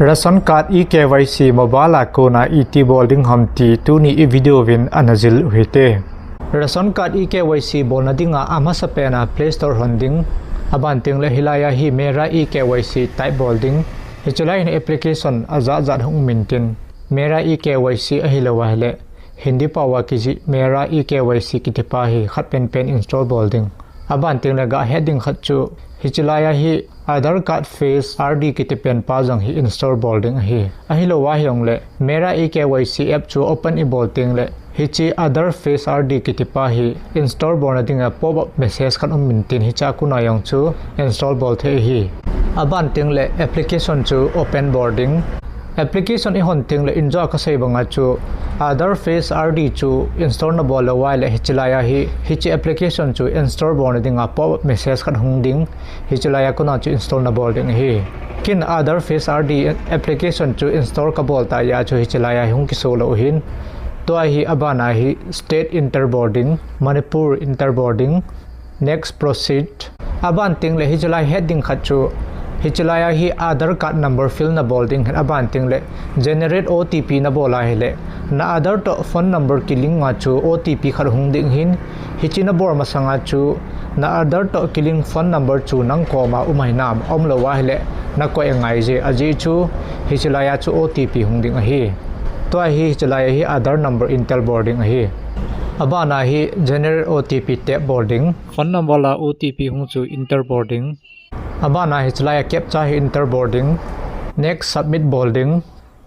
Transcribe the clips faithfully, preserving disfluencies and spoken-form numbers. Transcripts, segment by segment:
Ration card e-K Y C mobile a kona iti bol ding ham ti tuni i video vin ana jil u hite. Ration card e-K Y C bolna dinga amasapen a Play Store hon ding, aban teng le hilai a hi Mera e-K Y C type bol ding. Hiche lai hin application ajat jat hung um intin, Mera e-K Y C ahilou ahile Hindi pao a kijih Mera e-K Y C kiti pa hi khat penpen install bol ding. Aban teng le gahet ding khat chu hiche lai a hi Aadhaar card Face R D kiti pen pa jong hi install bol ding ahi. Ahilou ahilou le Mera e-K Y C app chu open i bol teng le hiche Aadhaar Face R D kiti pa hi install bolna dinga pop up message khat um intin hiche a kona jong chu install bol thei ahi. Aban teng le application chu open bol ding. Application i hon teng le injo a kasei banga chu Aadhaar Face R D chu install nabol lou ahile hiche lai a hi hiche application chu install bolna dinga pop up message khat hung ding. Hiche lai a kona chu install nabol ding ahi. Ken Aadhaar Face R D application chu install kabol tah jeh a chu hiche lai a hi hung kiso lou ahin. Tua hi aban a hi state enter bol ding, Manipur enter bol ding, next proceed. Aban teng le hiche lai het ding khat chu hiche lai a hi Aadhaar card number fill nabol ding hin aban teng le generate O T P nabol ahile na Aadhaar toh phone number kilink a chu O T P khat hung ding ahin, hiche nabol masanga chu na Aadhaar toh kilink phone number chu nang koma um ahinam, aumlou ahile nakoi angaije, ajeh chu hiche lai a chu O T P hung ding ahi. Tua hi hiche lai a hi Aadhaar number enter bol ding ahi. Aban a hi generate O T P tap bol ding. Phone number a O T P hung chu enter bol ding. Aban a hiche lai a captcha hi enter bol ding. Next submit bol ding.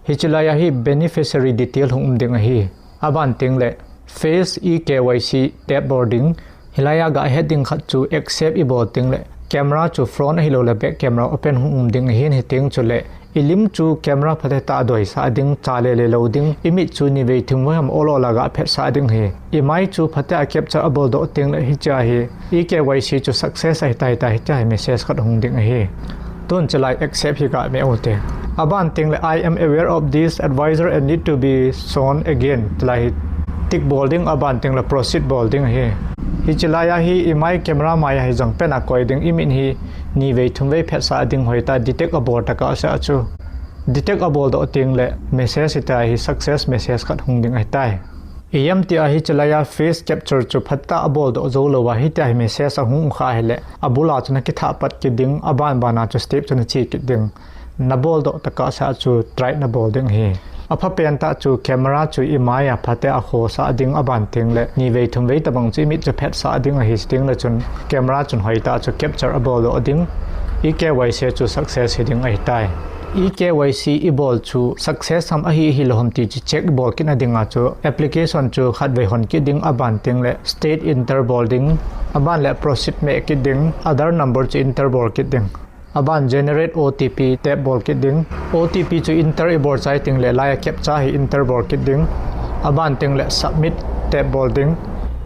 Hiche lai a hi beneficiary detail hung um ding ahi. Aban teng le Face e-K Y C tap bol ding. Hilai a gahet ding khat chu accept i bol teng le camera chu front ahilou le back camera open hung um ding ahin, hiteng chule i lim chu camera phatecha a doisah ding, cha le le lou ding, i mit chu nivei thumvei ham ol ol a gaphetsah ding ahi. I mai chu phatecha a captcha abol doh teng le hiche a hi e-K Y C chu success ahitai tia hiche a hi message khat hung ding ahi. Tun hiche lai accept hi gameh u hite. Aban teng le I am aware of this advisor and need to be shown again. Hiche lai hi tick bol ding, aban teng le proceed bol ding ahi. Hiche lai a hi i mai camera mai a hi jong pen a koi ding, i mit hi nivei thumvei phetsah ding, hoitah detect abol tah a chu. Detect abol doh teng le message hitia hi success message khat hung ding ahitai. Ijemtia hiche lai a face capture chu phatecha abol doh jou lou a hitia hi message ahung u kha ahile abul a chu nakithah pat kit ding, aban ban a chu step chu nache kit ding. Nabol doh tah a chu try nabol ding ahi. Aphapen tah chu camera chu i mai a phatecha a khosah ding, aban teng le nivei thumvei tobang chu i mit chu phetsah ding ahi, chuteng le chun camera chun hoitah a chu capture abol doh ding. E-K Y C chu success hi ding ahitai. E-K Y C i bol chu success ham ahi, ahilou ham ti chu check i bol kit na dinga chu application chu khatvei hon kit ding, aban teng le state enter bol ding, aban le proceed meh kit ding, Aadhaar number chu enter bol kit ding. Aban generate O T P tap bol kit ding. O T P chu enter i bol chai teng le lai a captcha hi enter bol kit ding. Aban teng le submit tap bol ding.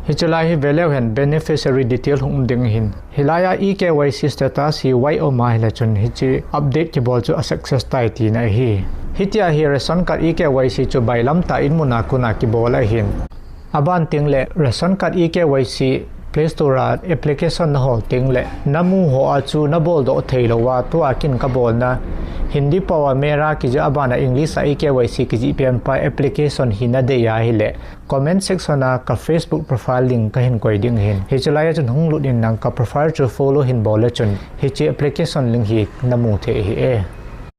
Hiche lai hi veleu hen beneficiary detail hung um ding ahin. Hilai a e-K Y C status hi white um ahile chun hiche update kibol chu a success tai tina ahi. Hitia hi ration card e-K Y C chu bailam tah in mun a kon a kibol ahin. Aban teng le ration card e-K Y C Play Store a application nahol teng le namu ho a chu nabol doh thei lou a, tua kin kabolna Hindi pao a Mera kijih, aban a English a e-K Y C kijih pen pa application hi nadei ahile comment section a ka Facebook profile link kahin koi ding ahin. Hiche lai a chun hung lut in nang ka profile chu follow hin bol le chun hiche application link hi namu thei ahi e.